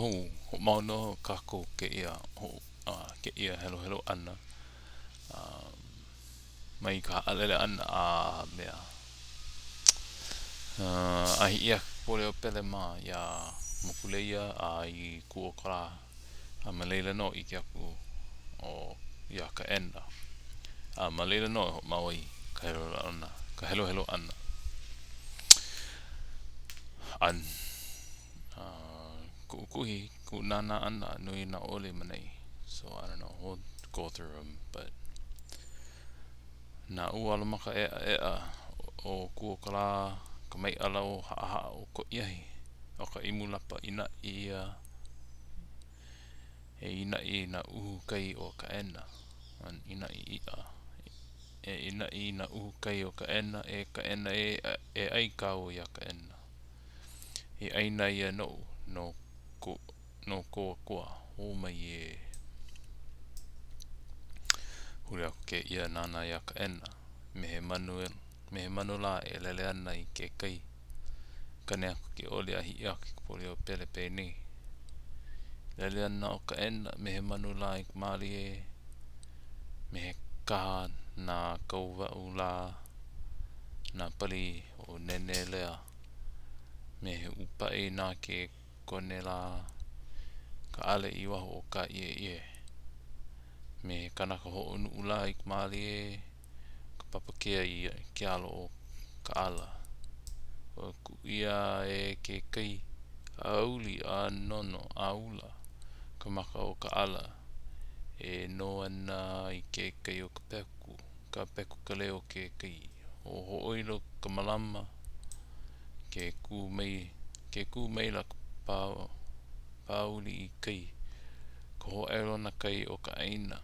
hou, hoʻomau nō kākou kēia, kēia heluhelu ʻana mai ka haʻalele ʻana a mea a Hiʻiakaikapoliopele mā iā Mokuleia a i Kūokalā. A ma laila nō ʻike aku ʻo iā Kaʻena. A ma laila nō e hoʻomau ai ka heluhelu ʻana, ka heluhelu ʻana. A kuʻu kuhi, kuʻu nānā ʻana, nui nā oli ma nei. So, I don't know, we'll go through them, but nā ʻuala maka ʻeʻaʻeʻa o Kūokalā, ka maiʻa lau haʻahaʻa o Koʻiahi, ʻo ka imu lapa ʻīnaʻi ia e ʻīnaʻi i nā uhu kai o Kaʻena, ʻīnaʻi iʻa, e ʻīnaʻi i nā uhu kai o Kaʻena, e Kaʻena ē, e ʻai kāua iā Kaʻena. He ʻāina ia noʻu, no ko, no kou akua, hō mai ē. Huli aku kēia nānā iā Kaʻena, me he manu, me he manu lā e lele ana i ke kai. Kani aku ke oli a Hiʻiakaikapoliopele penei. Lele ana ʻo Kaʻena me he manu lā i ka mālie, me he kaha nā Kauwaʻu lā, nā pali o Nenelea, me he ʻūpaʻi nā ke kone lā, ka ʻale i waho o ka ʻieʻie, me he kanaka hoʻonuʻu lā i ka mālie, ka papakea i ke alo o Kaʻala. Ua kuʻia e ke kai aouli a nono a ula ka maka o Kaʻala e nō ana i ke kai o ka peku, ka peku ka leo o ke kai. O hoʻoilo ka malama, ke kū mai, ke kū maila ka pāuli i kai, ka hōʻailona kai o ka ʻāina,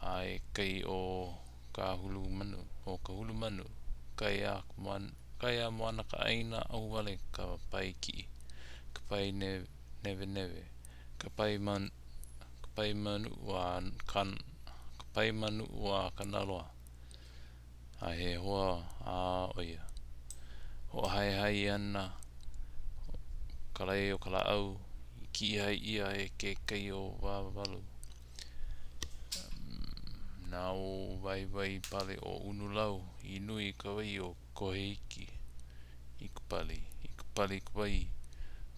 a e kai o Kāhulumanu, ʻo Kahulumanu, kai a kai a moana ka ʻāina, ahuwale ka pae kiʻi, ka pae newenewe, ka pae man, ka pae manuʻu a ka pae manuʻu a Kanaloa. A he hoa a ʻo ia. Hoʻohaehae ana ka lae o Kalaʻau i kiʻihae ʻia e ke kai o Wāwalu. Nā waiwai pali o Unulau i nui ka wai o Koheiki i ka pali. I ka pali ka wai,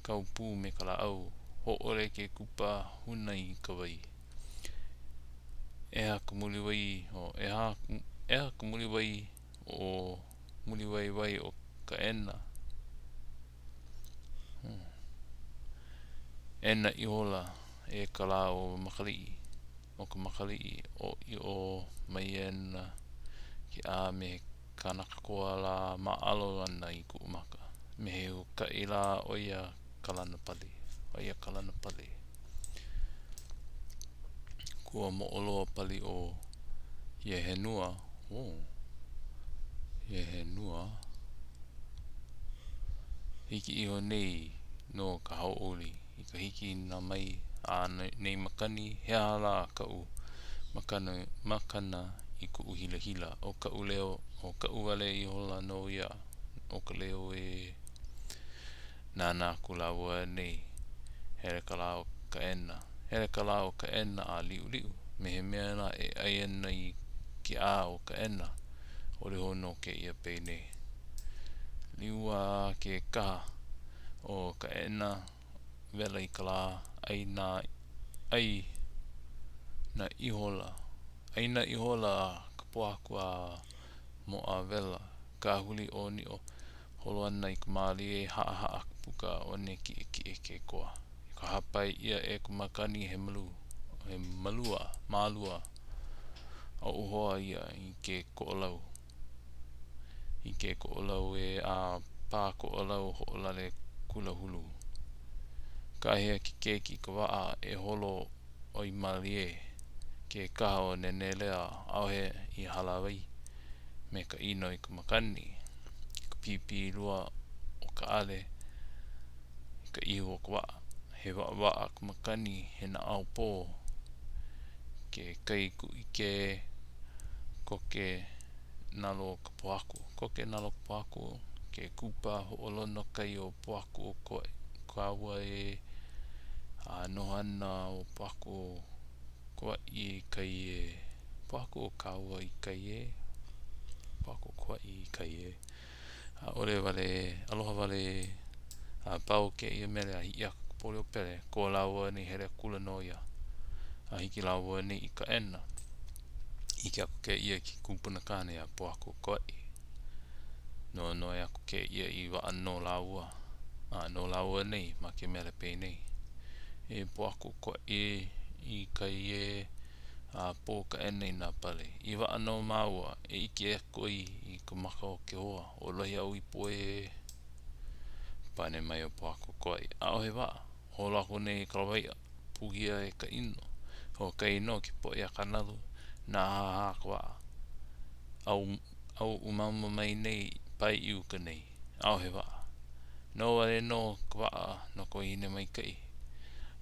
kau pū me ka lāʻau. Hōʻole ke kupa huna i ka wai. ʻEha ka muliwai o ʻeha, ʻeha ka muliwai o muliwaiwai o Kaʻena. Hmm. ʻEna ihola e ka lā o Makaliʻi, ʻo ka Makaliʻi ʻōʻiʻo mai ana ke ʻā me he kanaka koa lā māʻalo ana i kuʻu maka, me he huakaʻi lā ʻo ia kalana pali, ʻo ia kalana pali. Kuamoʻo loa pali ʻo Iehenua, oh, Iehenua. Hiki iho nei nō ka hauʻoli i ka hikina mai a nei makani, he aha lā kaʻu makana, makana i kuʻu hilahila, ʻo kaʻu leo, ʻo kaʻu wale ihola nō ia, ʻo ka leo e Nānā aku lāua nei, hele ka lā o Kaʻena, hele ka lā o Kaʻena a liʻuliʻu, me he mea lā e ʻai ana i ke ʻā o Kaʻena, ʻole hou nō kēia penei. Liua ke kaha o Kaʻena wela i ka lā, ʻai nā, ʻai na ihola, ʻaina ihola ka pōhaku a moʻa wela, kāhuli ʻōniʻo Holo ana i ka mālie, haʻahaʻa ka puka one kiʻekiʻe ke koa. I ka hāpai ʻia e ka makani he malu, he malua, mālua. ʻOʻu hoa ia i ke Koʻolau. I ke Koʻolau ē a pā Koʻolau hoʻolale kulahulu. Kāhea ke keiki i ka waʻa e holo ʻoi mālie. Ke kaha o Nenelea, ʻaʻohe i hālāwai me ka ʻino i ka makani, ka pīpī lua o ka ʻale i ka ihu o ka waʻa. He waʻawaʻa ka makani, he naʻaupō ke kai kuʻike koke nalo ka pōhaku. Koke nalo ka pōhaku, ke kupa hoʻolono kai o pōhaku o kāua e. A noho ana ʻo Pohakuokoaʻi i kai e. Pohaku o kāua i kai e. Pohakuokoaʻi i kai e. ʻAʻole wale ē, aloha wale ē. A pau kēia mele a Hiʻiakaikapoliopele, ko lāua nei hele akula nō ia. A hiki lāua nei i Kaʻena. ʻIke aku kēia i ke kupunakāne iā Pohakuokoaʻi. Nonoi aku kēia i waʻa no lāua, a no lāua nei ma ke mele penei. E Pohakuokoaʻi ē, i kai ē, a pō Kaʻena i nā pali. I waʻa no māua, e ʻike aku ai i ka maka o ke hoa, ʻo Lohiʻau Ipo ē. Pane mai ʻo Pohakuokoaʻi, ʻAʻohe waʻa, holo aku nei i ka lawaiʻa, puhi ʻia e ka ʻino. Hoʻokahi nō ke poʻi a ka nalu, nāhāhā ka waʻa. ʻAu, ʻau umauma mai nei, pae i uka nei. ʻAʻohe waʻa. Nou wale nō ka waʻa no ka wahine maikaʻi.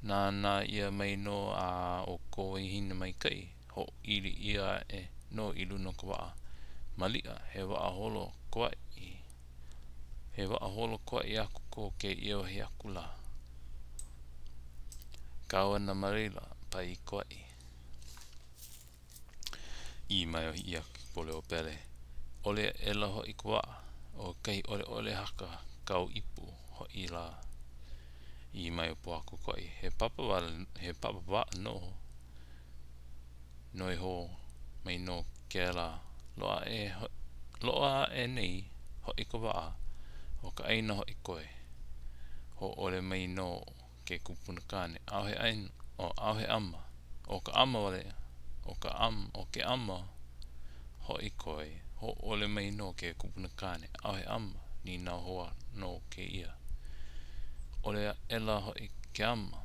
Nānā ʻia mai nō a ʻo ko wahine maikaʻi, hoʻoili ʻia aʻe nō i luna o ka waʻa. Maliʻa, he waʻa holo koaʻi, he waʻa holo koaʻi aku ko kēia wahi aku lā. Kau ana ma laila, pae i Kauaʻi. ʻĪ mai ʻo Hiʻiakaikapoliopele, ʻOle aʻela hoʻi ka waʻa, ʻo kahi ʻoleʻole haka kau ipu hoʻi lā. ʻĪ mai ʻo Pohakuokoaʻi, He papa wale, he papa waʻa nō. Noi hou mai nō kēlā, Loaʻa aʻe, loaʻa aʻe nei hoʻi ka waʻa, ʻo ka ʻāina hoʻi koe. Hōʻole mai nō ke kupunakāne, ʻAʻohe ʻaina, ʻaʻohe ʻama, ʻo ka ʻama wale, ʻo ka ʻama, ʻo ke ama hoʻi koe. Hōʻole mai nō ke kupunakāne, ʻAʻohe ʻama, nīnau hou nō kēia. ʻOle aʻela hoʻi ke ama.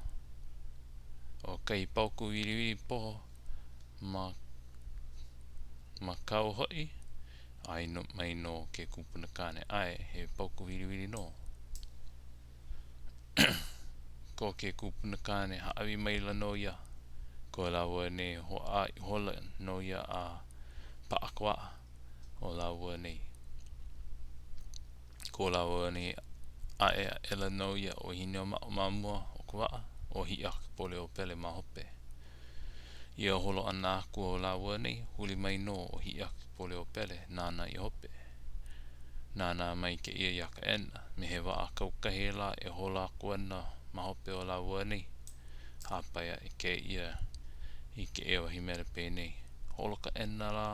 ʻO kahi paukū wiliwili poho ma ma kāu hoʻi, ʻae mai nō ke kupunakāne, ʻAe, he paukū wiliwili nō. Ko ke kupunakāne hāʻawi maila nō ia. Ko lāua nei hoʻā ihola nō ia a paʻa ka waʻa o lāua nei. Ko lāua nei ʻae aʻela nō ia ʻo Hineomaʻo ma mua o ka waʻa, ʻo Hiʻiakaikapoliopele ma hope. Ia holo ʻana aku o lāua nei, huli mai nō ʻo Hiʻiakaikapoliopele, nānā i hope. Nānā mai kēia iā Kaʻena, me he waʻa kaukahi lā e holo aku ana ma hope o lāua nei. Hāpai aʻe kēia i kēia wahi mele penei, Holo Kaʻena lā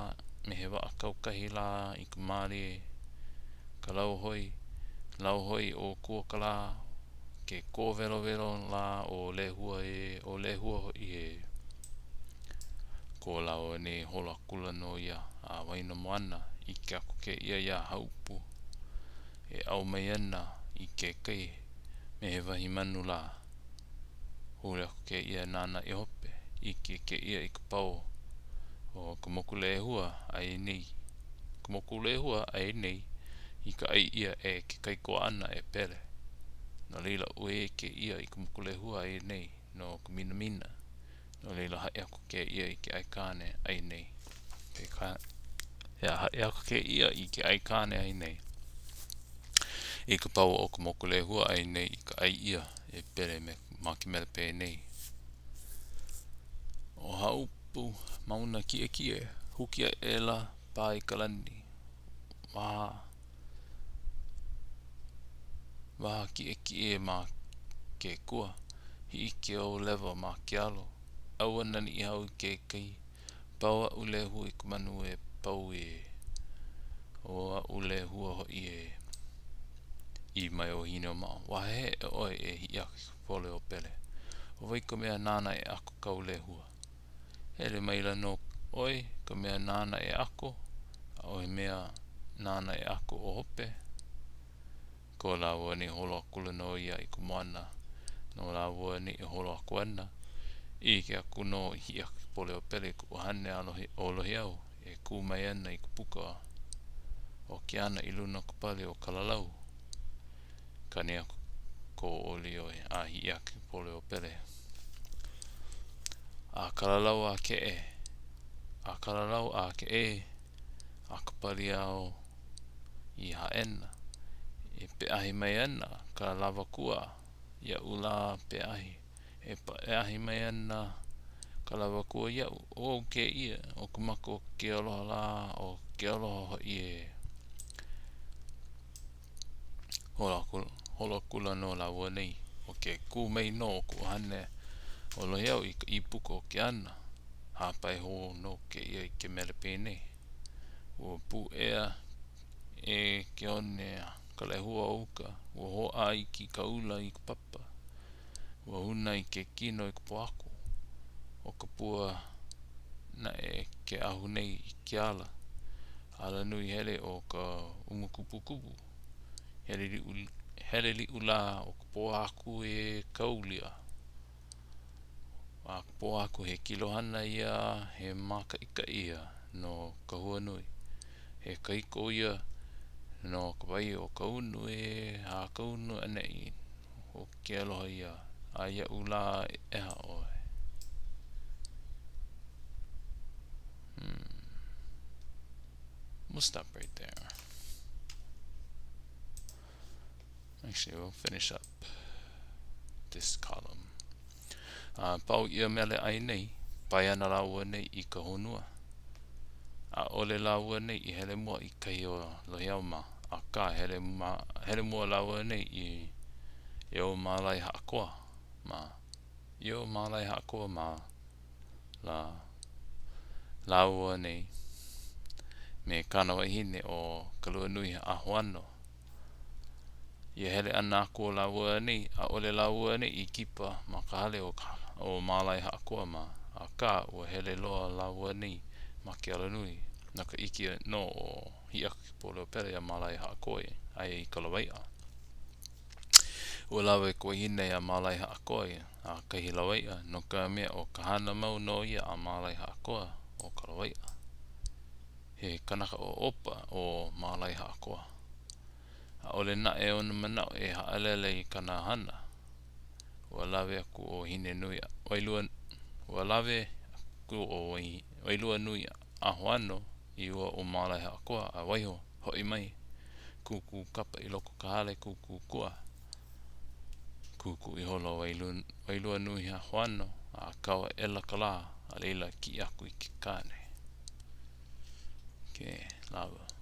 me he waʻa kaukahi lā i ka mālie, ka lauhoi, lauhoi o Kuakalā, ke kōwelowelo lā o Lehua ē, o Lehua hoʻi ē. Ko lāua nei holo akula nō ia a waena moana, ʻike aku kēia iā Hāʻupu e ʻau mai ana i ke kai me he wahi manu lā. Huli aku kēia nānā i hope, ʻike kēia i ka pau o ka Mokulēhua ʻai nei, ka Mokulēhua ʻai nei i ka ʻai ʻia e ke kaikuaʻana e Pele. No laila, uē kēia i ka Mokulēhua ʻai nei no ka minamina. No laila, haʻi aku kēia i ke aikāne ʻai nei. Ke ka... Ia, haʻi aku kēia i ke aikāne ʻai nei. I ka pau o ka Mokulēhua ʻai nei i ka ʻai ʻia e Pele me ma ke mele penei. ʻO Hāʻupu mauna kiʻekiʻe, huki aʻela pā i ka lani. Waha, waha kiʻekiʻe ma ke kua, hiʻi ke ō lewa ma ke alo, ʻau ana Niʻihau i ke kai, pau aʻu lehua i ka manu e pau ē, ʻo aʻu lehua hoʻi ē. ʻĪ mai ʻo Hineomaʻo, Wahaheʻe ʻoe e Hiʻiakaikapoliopele, ʻO wai ka mea nāna e ʻako kāu lehua? Hele maila nō ʻoe ka mea nāna e ʻako, ʻaʻohe mea nāna e ʻako o hope. Ko lāua nei holo akula nō ia i ka moana. No lāua nei e holo aku ana, ʻike aku nō ʻo Hiʻiakaikapoliopele i ka ʻuhane a o Lohiʻau e kū mai ana i ka puka o ke ana i luna o ka pali o Kalalau. Kani aku ka ʻoli a Hiʻiakaikapoliopele. A Kalalau a Keʻe, a Kalalau a Keʻe, a ka pali ao i Hāʻena, e peʻahi mai ana ka lawakua iaʻu lā peʻahi. E paʻi ahi mai ana ka lawakua iaʻu, ʻO au kēia, ʻo ka maka o ke aloha lā, ʻo ke aloha hoʻi ē. Holo aku, holo akula nō lāua nei. ʻO ke kū mai nō o ka ʻuhane o Lohiau i ka ʻīpuka o ke ana. Hāpai hou nō kēia i ke mele penei. Ua puʻea ē ke one a ka lehua o uka, ua hōʻā iki ka ula i ka papa, ua hūnā i ke kino i ka pōhaku, ʻo ka pua naʻe ke ahu nei i ke ala, alanui hele o ka ʻUmikupukupu, hele liʻu, hele liʻu lā o ka pōhaku e Kaulia. A ka pōhaku he kilohana ia, he mākaʻikaʻi ia no Kahuanui. He kahiko ia no ka wai o ka unu e, a ka unu ʻaneʻi o ke aloha ia, a iaʻu lā e ʻeha ʻoe. Hmm. We'll stop right there. Actually, we'll finish up this column. A pau ia mele ʻai nei, pae ana lāua nei i ka honua. ʻAʻole lāua nei i hele mua i kahi o Lohiau mā, akā hele, ma, hele mua lāua nei i i o Mālaehaʻakoa mā. I o Mālaehaʻakoa mā lā lāua nei me kāna wahine ʻo Kaluanuiahoano. Ia hele ʻana aku o lāua nei, ʻaʻole lāua nei i kipa ma ka hale o, o Mālaehaʻakoa mā, akā, ua hele loa lāua nei ma ke alanui, no ka ʻike nō o Hiʻiakaikapoliopele iā Mālaehaʻakoa aia i ka lawaiʻa. Ua lawe ka wahine iā Mālaehaʻakoa a kahi lawaiʻa, no ka mea, ʻo ka hana mau nō ia a Mālaehaʻakoa ʻo ka lawaiʻa. He kanaka ʻoʻopa ʻo Mālaehaʻakoa. ʻAʻole naʻe ona manaʻo e haʻalele i kāna hana. Ua lawe aku ʻo Hinenui Wailua, ua lawe aku ʻo Wailuanuiahoano i ua ʻo Mālaehaʻakoa a waiho hoʻi mai kūkū kapa i loko o ka hale kūkū kua. Kūkū ihola ʻo Wailuanuiahoano a kau aʻela ka lā, a laila kiʻi aku i ke kāne. Okay, lawa.